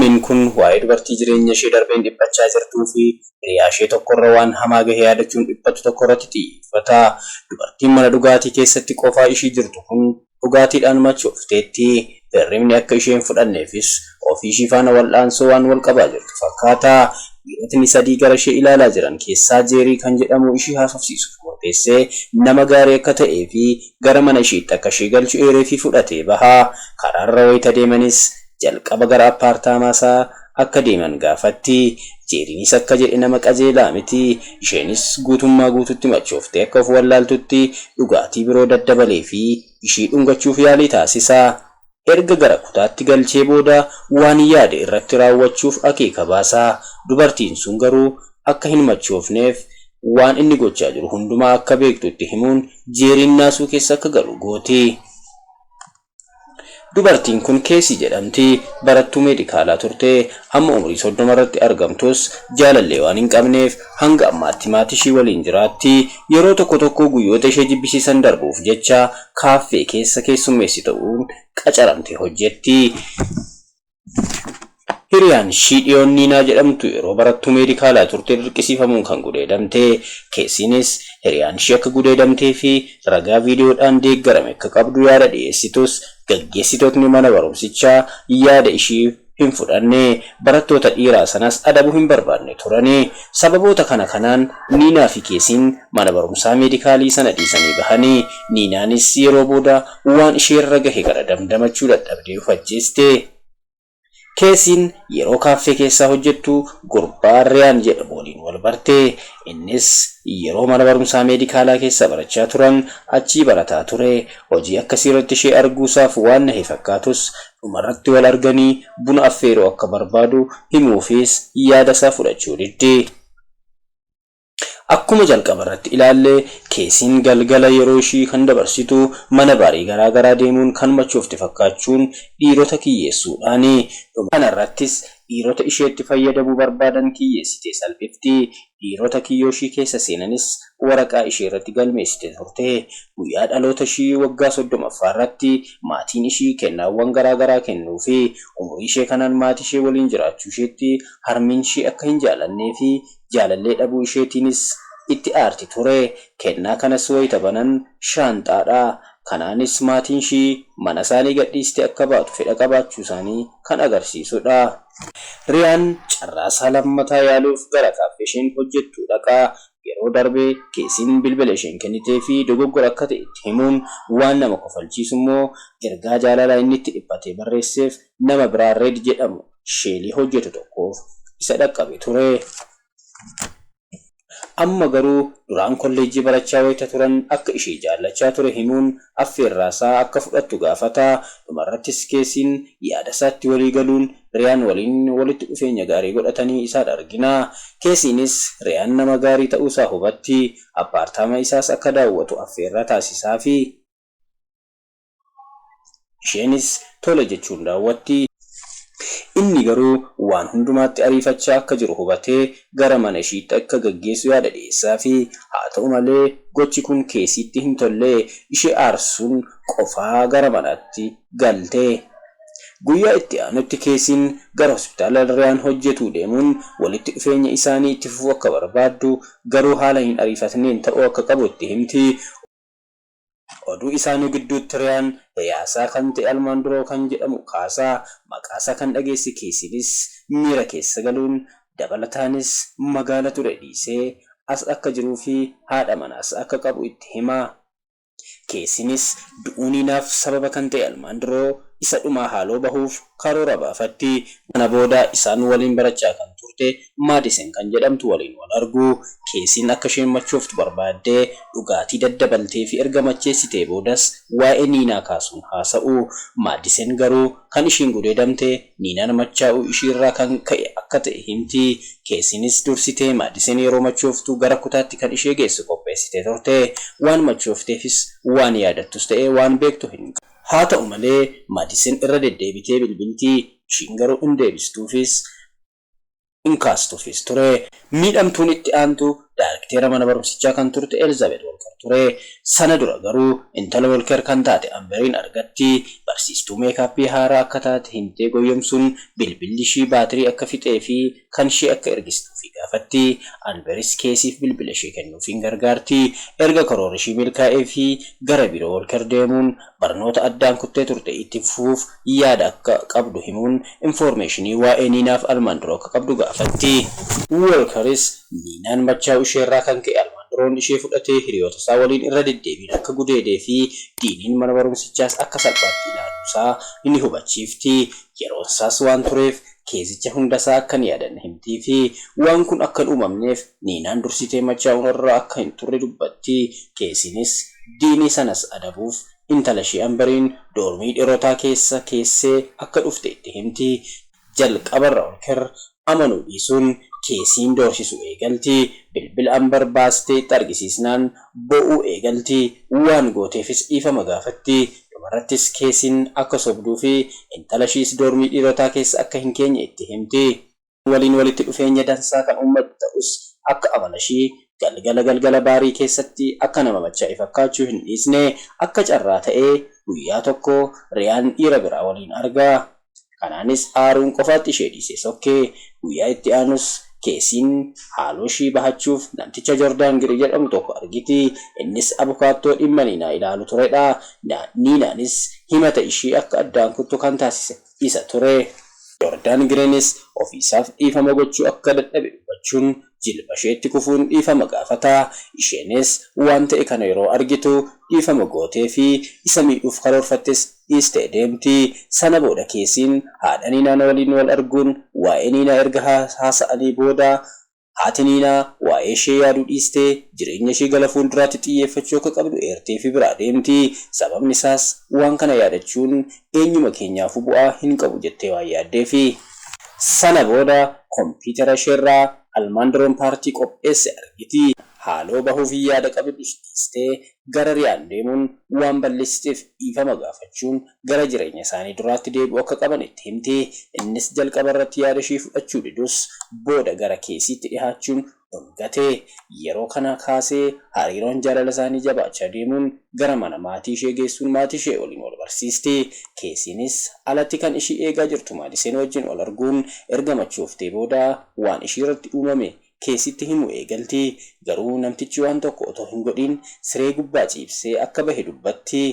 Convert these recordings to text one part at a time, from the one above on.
Fiilmiin kun waa'ee dubartii jireenya ishee darbeen dhiphachaa jirtuu fi hiriyaa ishee tokkorra waan hamaa gahe yaadachuun dhiphattu tokko irratti xiyyeeffata. Dubartiin mana dhugaatii keessatti qofaa ishii jirtu kun dhugaatiidhaan machoofteetti. Hirribni akka ishee hin fudhanneefis ofii ishii faana wal'aansoo waan wal qabaa jirtu fakkaata. Dhiirotni sadii gara ishee ilaalaa jiran keessaa Jeerii kan jedhamu ishii haasofsiisuuf murteessee nama gaarii akka ta'ee fi gara mana ishiitti akka ishee galchu eereefii fudhatee baha. Karaarra wayita deemanis jalqaba gara appaartaamaa isaa akka deeman gaafatti. Jeeriinis akka jedhe nama qajeelaa miti. Isheenis guutummaa guututti machooftee akka of wallaaltutti dhugaatii biroo daddabaleefii ishii dhungachuuf yaalii taasisa. Erga gara kutaatti galchee booda waan yaade irratti raawwachuuf akeeka baasa. Dubartiin sun garuu akka hin machoofneef waan inni gochaa jiru hundumaa akka beektu itti himuun Jeeriin naasuu keessa akka galu gooti. Dubartiin kun Keesii jedhamti. Barattuu meedikaalaa turte. Amma umurii 30 irratti argamtus jaalallee waan hin qabneef hanga ammaatti maatii ishii waliin jiraatti. Yeroo tokko tokko guyyoota ishee jibbisiisan darbuuf jecha kaaffee keessa keessummeessi ta'uun qacaramtee hojjetti. Hiriyaan ishii dhiyoon Niinaa jedhamtu yeroo barattuu meedikaalaa turte dirqisiifamuun kan gudeedamte. Keesiinis hiriyaan ishii akka gudeedamtee fi ragaa viidiyoodhaan deeggarame akka qabdu yaada dhiyeessitus gaggeessitootni mana barumsichaa yaada ishii hin fudhanne. Barattoota dhiiraa sanas adabuu hin barbaadne turani. Sababoota kana kanaan Niinaa fi Keesiin mana barumsaa meedikaalii sana dhiisanii bahani. Niinaanis yeroo booda waan isheerra gahe kana damdamachuu dadhabdee of ajjeeste. Keesiin yeroo kaaffee keessaa hojjettu gurbaa Riyaan jedhamu waliin wal barte. Innis yeroo mana barumsaa meedikaalaa keessa barachaa turan achii barataa ture. Hojii akkasii irratti ishee arguusaaf waan nahe fakkaatus dhumarratti wal arganii buna affeeruu akka barbaadu himuufiis yaadasaa fudhachuu didde. Akkuma jalqaba irratti ilaalle Keesiin galgala yeroo ishii kan dabarsitu mana baarii garaa garaa deemuun kan machoofte fakkaachuun dhiirota kiyyeessuudhaani. Dhuma kanarrattis dhiirota isheetti fayyadamuu barbaadan kiyyeessitee salphifti. Dhiirota kiyyoo ishii keessa seenanis waraqaa ishee irratti galmeessite turte. Guyyaa dhaloota ishii waggaa 30ffaa irratti maatiin ishii kennaawwan garaa garaa kennuufi. Umurii ishee kanaan maatii ishee waliin jiraachuu isheetti harmeen ishee akka hin jaalannee fi jaalallee dhabuu isheetiinis itti aarti ture. Kennaa kanas wayita banan shaanxaadha. Kanaanis maatiin ishii manasaanii gadhiistee akka baatu fedha qabaachuusaanii kan agarsiisudha. Riyaan carraasaa lammataa yaaluuf gara kaaffee isheen hojjettuu dhaqa. Yeroo darbe Keesiin bilbila isheen kenniteefii dogoggora akka ta'e itti himuun waan nama kofalchiisummoo ergaa jaalalaa inni itti dhiphatee barreesseef nama biraa Reed jedhamu Sheelii hojjetu tokkoof isa dhaqqabe ture. Amma garuu duraan kolleejjii barachaa wayita turan akka ishee jaallachaa ture himuun affeerraasaa akka fudhattu gaafata. Dhumarrattis Keesiin yaadasaatti waliigaluun Riyaan waliin walitti dhufeenya gaarii godhatanii isaan argina. Keesiinis Riyaan nama gaarii ta'uusaa hubatti. Appaartaama isaas akka daawwatu affeerraa taasisaafi. Isheenis tole jechuun daawwatti. Inni garuu waan hundumaatti ariifachaa akka jiru hubatee gara mana ishiitti akka gaggeessu yaada dhiyeessaafi. Haa ta'u malee gochi kun Keesiitti hin tolle. Ishee aarsuun qofaa gara manaatti galte. Guyyaa itti aanutti Keesiin gara hospitaala Riyaan hojjetuu deemuun walitti dhufeenya isaanii itti fufuu akka barbaaddu garuu haala hin ariifatneen ta'uu akka qabu itti himti. Oduu isaanii gidduutti Riyaan hiriyaasaa kan ta'e Almaandiroo kan jedhamu kaasa. Maqaasaa kan dhageesse Keesiinis miira keessa galuun dabalataanis magaala ture dhiisee as akka jiruufi haadha manaas akka qabu itti hima. Keesiinis du'uu Niinaaf sababa kan ta'e Almaandiroo isa dhumaa haaloo bahuuf karoora baafatti. Kana booda isaan waliin barachaa kan turte Maadisen kan jedhamtu waliin wal argu. Keesiin akka isheen machooftu barbaaddee dhugaatii daddabalteefii erga macheessitee boodas waa'ee Niinaa kaasuun haasa'u. Maadisen garuu kan ishiin gudeedamte Niinaan machaa'uu ishiirraa kan ka'e akka ta'e himti. Keesiinis dursitee Maadisen yeroo machooftu gara kutaatti kan ishee geessu qopheessitee turte. Waan machoofteefis waan yaadattus ta'e waan beektu hin Haa ta'u malee Maadisen irra deddeebitee bilbilti. Ishiin garuu hin deebistuufis. hin kaastuufis ture. Miidhamtuun itti aantu Daarikteera mana barumsichaa kan turte Elizabeth Walker ture. Sana dura garuu intala Walker kan taate Amberiin argatti. Barsiistuu meekaappii haaraa akka taate himtee goyyomsuun bilbilli ishii baatirii akka fixee fi kan ishee akka ergistuufi gaafatti. Amberis Keesiif bilbila ishee kennuufiin gargaarti. Erga karoora ishii milkaa'ee fi gara biiroo Walker deemuun barnoota addaan kuttee turte itti fufuuf yaada akka qabdu himuun infoormeeshinii waa'ee Niinaaf Almaandiroo akka qabdu gaafatti. Walkeris Niinaan machaa'uu isheerraa kan ka'e Almaandiroon ishee fudhatee hiriyoota isaa waliin irra deddeebiin akka gudeedee fi diiniin mana barumsichaas akka salphaatti ilaaluusaa ni hubachiifti. Yeroon isaas waan tureef keesicha hundasaa akka hin yaadanne himtii fi waan kun akka hin uumamneef Niinaan dursitee machaa'uun irra akka hin turre dubbatti. Keesinis diinii sanas adabuuf intala ishee Amberiin doormii dhiirotaa keessa keessee akka dhufte itti himti. Jalqabarra Walker amanuu dhiisuun Keesiin doorsisu eegalti. Bilbila Amber baastee itti argisiisnaan bo'uu eegalti. Waan gooteefis dhiifama gaafatti. Dhumarrattis Keesiin akka sobduu fi intala ishiis doormii dhiirotaa keessa akka hin keenye itti himti. Waliin walitti dhufeenya dansaa kan uummatu ta'us akka amala ishii galgala galgala baarii keessatti akka nama machaa'e fakkaachuu hin dhiisne. Akka carraa ta'ee guyyaa tokko Riyaan dhiira biraa waliin argaa. Kanaanis aaruun qofaatti ishee dhiisee sokkee. Guyyaa itti aanus Keesiin haaloo ishii bahachuuf namticha Jordaan Giri jedhamu tokko argiti. Innis abukaattoo dhimma Niinaa ilaalu turedha. Niinaanis himata ishii akka addaan kuttu kan taasise isa ture. Jordaan Giriinis ofiisaaf dhiifama gochuu akka dadhabe dubbachuun jilba isheetti kufuun dhiifama gaafata. Isheenis waan ta'e kana yeroo argitu dhiifama gootee fi isa miidhuuf karoorfattes dhiistee deemti. Sana booda Keesiin haadha Niinaa waliin wal arguun waa'ee Niinaa erga haasa'anii booda haati Niinaa waa'ee ishee yaaduu dhiistee jireenya ishee gara fuulduraatti xiyyeeffachuu akka qabdu eertee fi biraa deemti. Sababni isaas waan kana yaadachuun eenyuma keenyaafuu bu'aa hin qabu jettee waan yaaddeefi. Sana booda kompiitara isheerraa Almaandiroon paartii qopheesse argiti. Haaloo bahuuf yaada qabdu dhiistee gara Riyaan deemuun waan balleessiteef dhiifama gaafachuun gara jireenya isaanii duraatti deebi'uu akka qaban itti himti. Innis jalqaba irratti yaada ishii fudhachuu didus booda gara Keesiitti dhihaachuun dhungate. Yeroo kana kaasee hariiroon jaalala isaanii jabaachaa deemuun gara mana maatii ishee geessuun maatii ishee waliin wal barsiisti. Keesiinis alatti kan ishii eegaa jirtu Maadiseen wajjin wal arguun erga machooftee booda waan ishii irratti uumame Keesitti himu eegalti. Garuu namtichi waan tokko otoo hin godhin siree gubbaa ciibsee akka bahe dubbatti.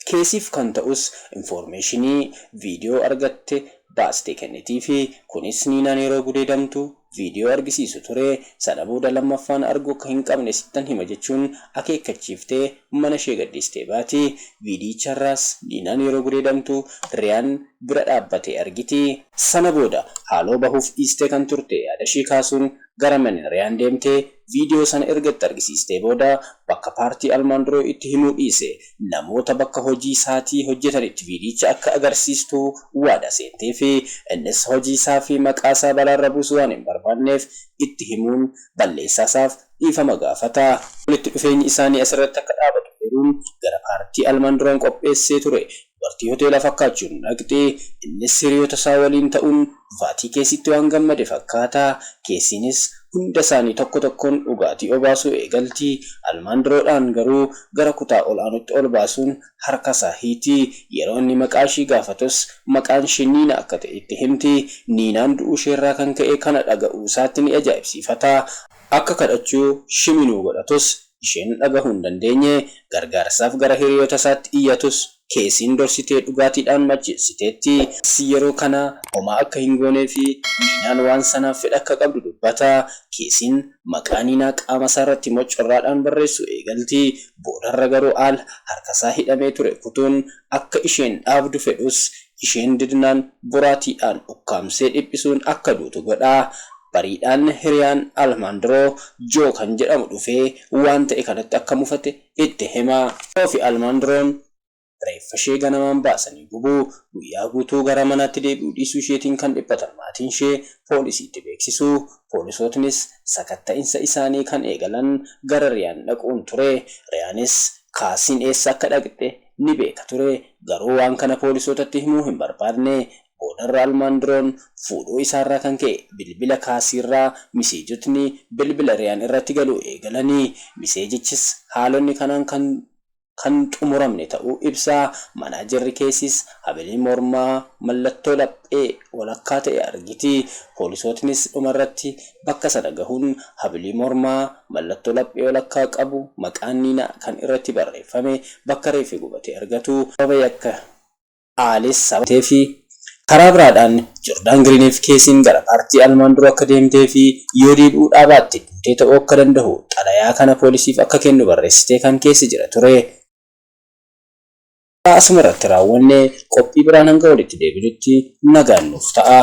Keesiif kan ta'us infoormeeshinii viidiyoo argatte baastee kennitii fi kunis Niinaan yeroo gudeedamtu viidiyoo argisiisu ture. Sana booda lammaffaan arguu akka hin qabne sittan hima jechuun akeekkachiiftee mana ishee gadhiistee baati. Viidiyicharraas Niinaan yeroo gudeedamtu Riyaan bira dhaabbatee argiti. Sana booda haaloo bahuuf dhiistee kan turte yaada ishee kaasuun gara mana Riyaan deemtee viidiyoo sana erga itti argisiistee booda bakka paartii Almaandiroo itti himuu dhiise namoota bakka hojii isaatii hojjetanitti viidiyicha akka agarsiistu waada seentee fi innis hojii isaa fi maqaa isaa balaarra buusuu waan hin barbaanneef itti himuun balleessaa isaaf dhiifama gaafata. Walitti dhufeenyi isaanii asirratti akka dhaabatu eeruun gara paartii Almaandiroon qopheessee ture dubartii hoteela fakkaachuun dhaqxe. Innis hiriyoota isaa waliin ta'uun dhufaatii Keesitti waan gammade fakkaata. Keesiinis hunda isaanii tokko tokkoon dhugaatii obaasuu eegalti. Almaandiroodhaan garuu gara kutaa ol aanutti ol baasuun harka isaa hiiti. Yeroo inni maqaa ishii gaafatus maqaan ishee Niina akka ta'e itti himti. Niinaan du'uu isheerraa kan ka'e kana dhaga'uu isaatti ni ajaa'ibsiifata. Akka kadhachuu shiminuu godhatus isheen dhagahuu hin dandeenye. Gargaarsaaf gara hiriyoota isaatti iyyatus Keesiin dorsitee dhugaatiidhaan macheessiteetti. Yeroo kana homaa akka hin goonee fi Niinaan waan sanaaf fedha akka qabdu dubbata. Keesiin maqaa Niinaa qaama isaa irratti mocorraadhaan barreessuu eegalti. Boodarra garuu al harka isaa hidhamee ture kutuun akka isheen dhaabdu fedhus isheen didnaan boraatiidhaan ukkaamsee dhiphisuun akka duutu godha. Bariidhaan hiriyaan Almaandiroo Joo kan jedhamu dhufee waan ta'e kanatti akka mufate itti hima. Joo fi Almaandiroon reeffa ishee ganamaan baasanii gubuu. Guyyaa guutuu gara manaatti deebi'uu dhiisuu isheetiin kan dhiphatan maatiin ishee poolisiitti beeksisu. Poolisootnis sakatta'insa isaanii kan eegalan gara Riyaan dhaquun ture. Riyaanis Kaasiin eessa akka dhaqxe ni beeka ture. Garuu waan kana poolisootatti himuu hin barbaadne. Boodarra Almaandiroon fuudhuu isaarraa kan ka'e bilbila kaasiirraa miseejotni bilbila Riyaan irratti galuu eegalanii miseejichis haalonni kanaan kan kan xumuramne ta'uu ibsaa. Manaajarri keessiis habilii mormaa mallattoo laphee walakkaa ta'e argiti. Poolisootnis dhumarratti bakka sana gahuun habilii mormaa mallattoo laphee walakkaa qabu maqaan Niinaa kan irratti barreeffame bakka reeffi gubate argatu. Sababa yakka Aalis sabatee fi karaa biraadhaan Joordaan Giriiniif keesiin gara paartii Almaanduroo akka deemtee fi yoo deebi'uu dhaabaatti duutee ta'uu akka danda'u xalayaa kana poolisiif akka kennu barreessitee kan keessa jira ture. Asuma irratti raawwanne qophii biraan hanga walitti deebinutti nagaan nuuf ta'a.